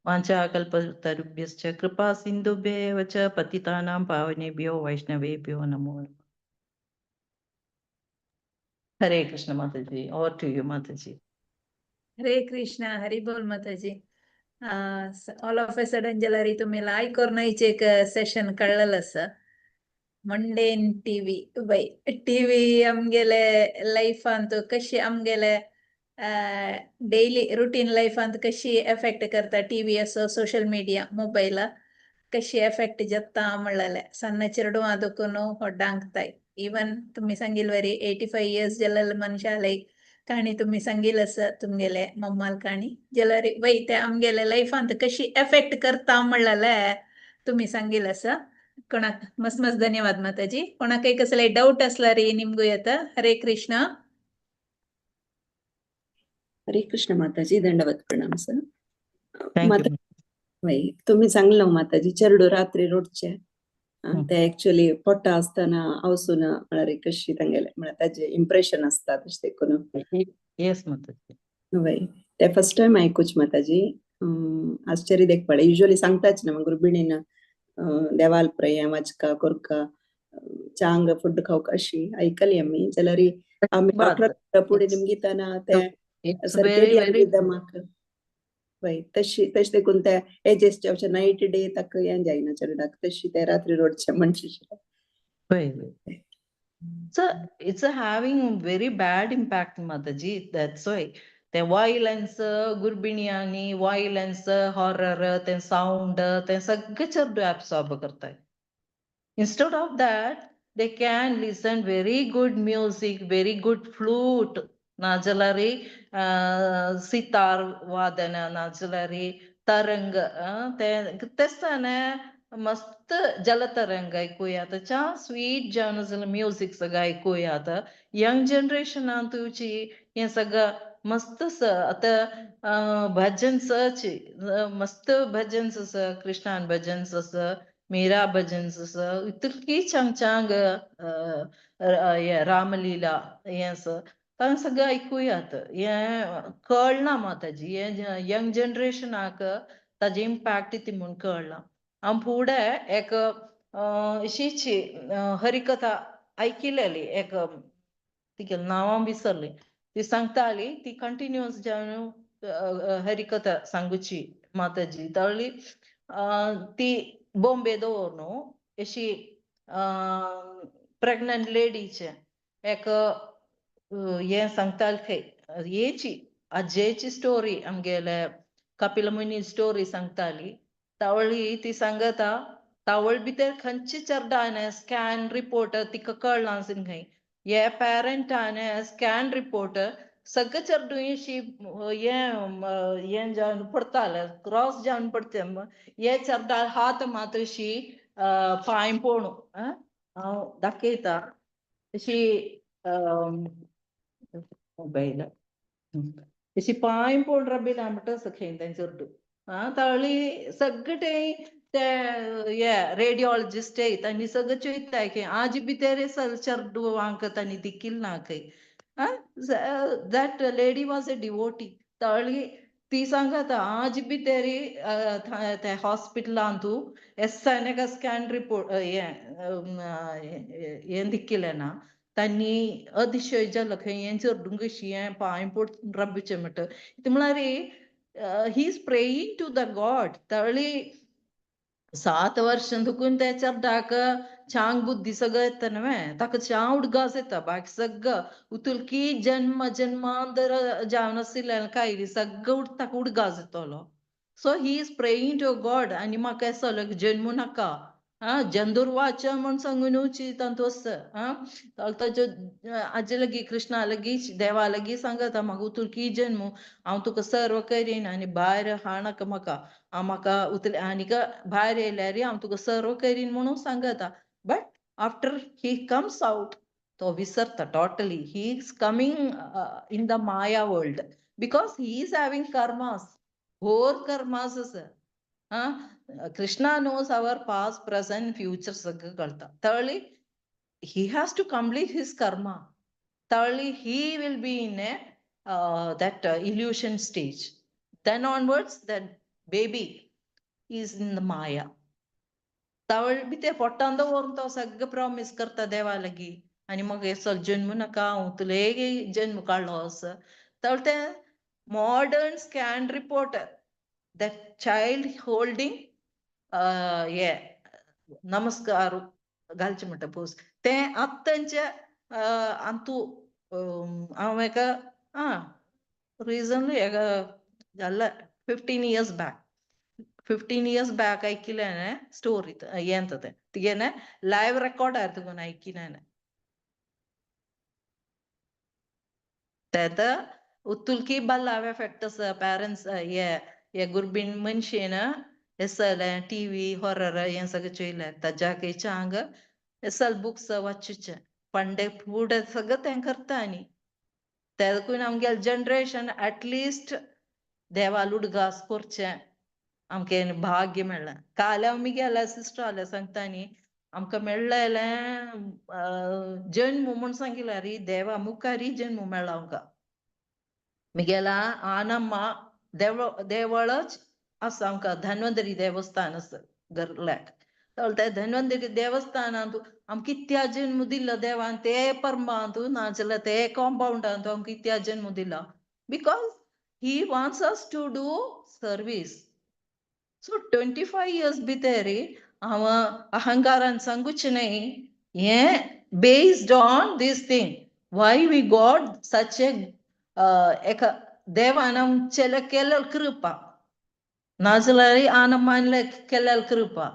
वाञ्छाकल्पतरुभ्यश्च कृपा सिन्धुभ्य च पतितानां पावनेभ्यो वैष्णवेभ्यो नमो नमः. हरे कृष्ण माताजी. Over to you Mataji. Hare Krishna, Hari बोल माताजी. ऑल ऑफ ए सडन जाल्यार तुमी लायक कोरनायचे एक सेशन कळ्ळल आसा. मंडेन टीव्ही बय टीव्ही आमगेले लायफांत कशी आमगेले डेली रुटीन लायफांत कशी एफेक्ट करता टीव्ही असो, सोशल मिडिया, मोबायल कशी एफेक्ट जाता म्हणलेले सಣ್ಣ चेडूं देखून व्हड्डांक. इवन तुमी सांगिल वरी 85 इयर्स जाल्ले मनशाले काणी तुमी सांगिल आसा, तुमगेले मम्माल काणी जाल्यार वय ते आमगेले लायफांत कशी एफेक्ट करता म्हणलेले तुमी सांगिल आसा. कोणाक मस्त मस्त धन्यवाद माताजी. कोणाकय कसले डाऊट असला रे निमगू येता. हरे कृष्णा. हरे कृष्ण माताजी, दंडवत प्रणाम सर. Thank Mata you. वय तुम्ही सांगलं माताजी चेडू रात्री रोडचे ते ऍक्च्युली पोटा असताना आवसून म्हळ्यार कशी तांगेले म्हळ्यार ताजे इम्प्रेशन आसता तशें देखून. येस माताजी. वय ते फर्स्ट टायम आयकूच माताजी. आश्चर्य देख पडलें. युजली सांगताच ना गृहिणीन देवाल प्रया वाचका कोरका चांग फुड खावक अशी ऐकली आमी जाल्यार आमी डॉक्टर पुढे निमगिताना ते it's very circadian very रिदमाक वय तशी तशें देखून ते एजेस नायट डे ताका हें जायना चेडवाक तशी ते रात्री रोडचे म्हणशी. वय वय. So it's a having very bad impact, Mataji. That's why ते violence, गुरबिणियांनी violence, horror, ते sound, ते सगळे चेडू absorb करताय. Instead of that, they can listen very good music, very good flute, नाजाल्यार सितार वादन, नाजाल्यार तरंग, ते तेस्ताने मस्त जलतरंग ऐकूया, चा स्वीट जावन म्युजीक सगळं ऐकूया. यंग जनरेशनान तुची हें सगळं मस्त आतां भजन्स मस्त भजन्स आसा, कृष्णान भजन्स आसा, मीरा भजन्स आसा, इतकी चांग चांग हें रामलीला हें आसा, तांकां सगळें ऐकूयात. हें कळना माताजी, हें यंग जनरेशनाक ताजें इम्पॅक्ट कितें म्हूण कळना. हांव फुडें एक अशीच हरिकथा आयकिलेली, एक तिगेलें नांव हांव विसरलें, ती सांगताली, ती कंटिन्युअस जावन हरिकथा सांगुची माताजी. तावळी ती बॉम्बे दवर न्हू अशी प्रेग्नंट लेडीचे एक हें सांगताली खंय, हेची आजयेची स्टोरी, आमगेले कपिल मुनी स्टोरी सांगताली. तावळी ती सांगता तावळ भितर खंयचे चेडवान स्कॅन रिपोर्ट तिका कळना आसून खंय हे पॅरंटान स्कॅन रिपोर्ट सगळे चेडूं अशी हें हें जावन पडताले, क्रॉस जावन पडटा. हे चेडवा हात मात अशी पांय पोणू हांव दाखयता अशी मोबायल अशी पांय पोण रबीला म्हणटा खंय तें चेडूं. आं तावळी सगळे ते हे रेडियोलॉजिस्ट तांणी सगळें चोयताय खंय आज भितर चेडवांक तांणी दिकील ना खंय. That lady was a devotee. तावळी ती सांगता आज भितर ते हॉस्पिटलान तूं एस स्कॅन रिपोर्ट हें हें दिकिलें ना तांणी, अतिशय जालो खंय हें चेडूं कशी हें पांय पोड रब्बीचें म्हणटा. म्हळ्यार he is praying to the God. तावळी 7 वर्षां दुखून त्या चेडवाक चांग बुद्धी सगळं येता न्हय, ताका चांग उडगास येता, बाकी सगळं उतुलकी जन्म जन्मांतर जावन आशिल्ल्यान कायली सगळं ताका उडगास येतलो. So he is praying to God आनी म्हाका असो जन्मू नाका, आं जंदुर्वाच म्हूण सांगून तातूंत आसा. आं ताज्यो आजे लागीं कृष्णा लागीं देवा लागीं सांगता म्हाका उतुलकी जन्म, हांव तुका सर्व करीन आनी भायर हाडनाका म्हाका, हांव म्हाका उतले आनीक भायर येयल्यार हांव तुका सर्व करीन म्हणून सांगता. But after he comes out तो विसरता totally. He is coming in the Maya world because he is having karmas, घोर कर्मास आसा. आं Krishna knows our past, present, future सगळं कळटा. तळी he has to complete his karma. तळी he will be in a that illusion stage. Then onwards that baby is in the Maya. तावळ बी ते पोटान दवरून तो सगळें प्रॉमीस करता देवा लागीं आनी मग हे जन्म नाका, हांव तुले जन्म काडलो असो. तावळ तें modern scan report that child holding हे नमस्कार घालचें म्हणटा पोज तें आत्तांचे अंतू हांव एका आं रिसंटली एका जालें 15 years back, 15 years back आयकिलें हांवें स्टोरी हें तें तिगेलें लायव रेकॉर्ड तुगेलें आयकिलें हांवें. तें उतुलकी बल्लाव एफेक्ट आसा पॅरंट्स हे हे गुरबीण मनशेन. हें सगळें टीव्ही हॉरर हें सगळें चोयलें ताज्याक चांग हें सगळें बुक्स वाचूचें पंडे फुडें सगळें तें करता आनी तेकून आमगेलें जनरेशन एटलिस्ट देवा उडगास करचें आमकां भाग्य मेळ्ळें. काल हांव मिगेल्या सिस्टराले सांगता न्ही, आमकां मेळ्ळेलें जन्म म्हूण सांगिल्यार देवा मुखारी जन्म मेळ्ळा आमकां. मिगेला आनम्मा देव देवळच आसा आमकां, धन्वंतरी देवस्थान आसा गर्ल्याक. ते धन्वंतरी देवस्थानांत आमकां कित्या जन्म दिलो देवान ते परमांत, नाजाल्यार ते कॉम्पाउंडांत आमकां कित्या जन्म दिला, because he wants us to do service. So 25 years भितर हांव अहंकारान सांगूचें न्हय, हें based on this thing why we got such a एका देवान आमचेले केल्ले कृपा, नाजाल्यार आनमानले केल्ले कृपा.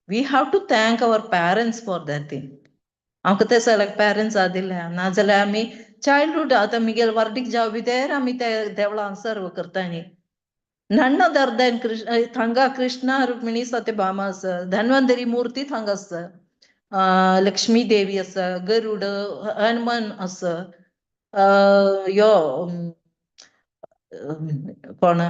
We have to thank our parents for that thing. आमकां ते सगळे पेरंट्स दिले, नाजाल्यार आमी चायल्डहूड आतां मिगेल वर्डीक जावं भितर आमी ते देवळान सर्व करता न्ही. नण्ण दर्दन कृष्ण थांगा कृष्णा रुक्मिणी सत्यभामा आसा, धन्वंतरी मूर्ती थांगा आसा, लक्ष्मी देवी आसा, गरुड हनुमान आसा, यो कोण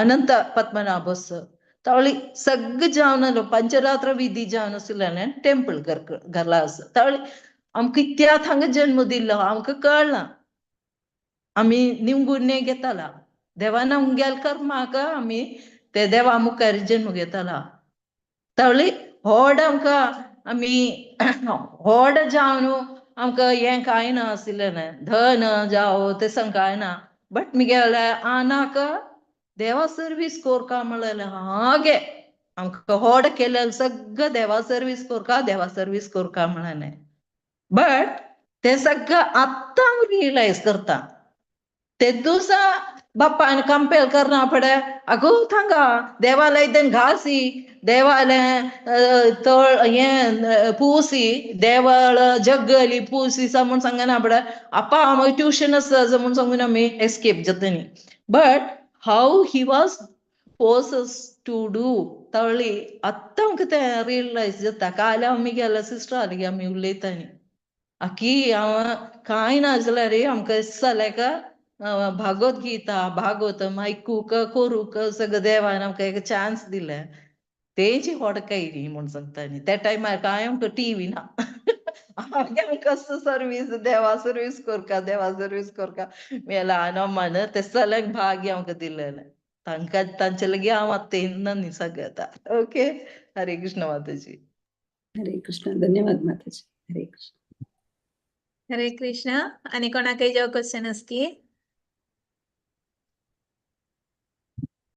अनंत पद्मनाभ आसा. तावळी सगळें जावन पंचरात्र विधी जावन आशिल्ल्यान टेम्पल घरला आसा. तावळी आमकां कित्या थांगा जन्म दिल्लो आमकां कळना, आमी निवगुण्णे घेताला देवान आमगेल्या कर्माक आमी ते देवा मुखार जन्म घेताला. तावळी व्हड आमकां आमी व्हड जावन आमकां हें कांय ना आशिल्लें, धन जावं तें सगळें कांय ना, बट मिगेल्या आनाक देवा सर्वीस कोरका म्हणलें हागे आमकां व्हड केलें सगळें देवा सर्वीस कोरका, देवा सर्वीस कोरका म्हणलें. बट तें सगळें आतां हांव रियलायज करता. ते दिवसा बाप्पान कंपेल करना पडे, अगो थांगा देवालय देन घासी देवालय तळ हें पुसी देवळ जगली पुसी म्हूण सांगना पडे, आप्पा हांव ट्युशन आसा म्हूण सांगून आमी एस्केप जाता न्ही. But how he was forces to do तळी आतां आमकां तें रियलायज जाता. काल हांव मिगेल्या सिस्टरा लागीं आमी उलयता न्ही, आकी हांव कांय ना जाल्यार आमकां सलेका भागवत गीता भागवतम आयकूंक करूंक सगळें देवान आमकां एक चान्स दिले, तेंची होडकाय न्ही म्हूण सांगता न्ही. त्या टायमार कांय आमकां टीव्ही ना, आमकां सर्वीस देवा सर्वीस करका, देवा सर्वीस करका मेला अम्मान ते सगळ्यांक भाग्य आमकां दिलेलें, तांकां तांचे लागीं हांव आतां येना न्ही सगळें आतां. ओके, हरे कृष्ण माताजी. हरे कृष्ण, धन्यवाद माताजी. हरे कृष्ण. हरे कृष्ण. आणि कोणाकय जाव क्वेश्चन असती?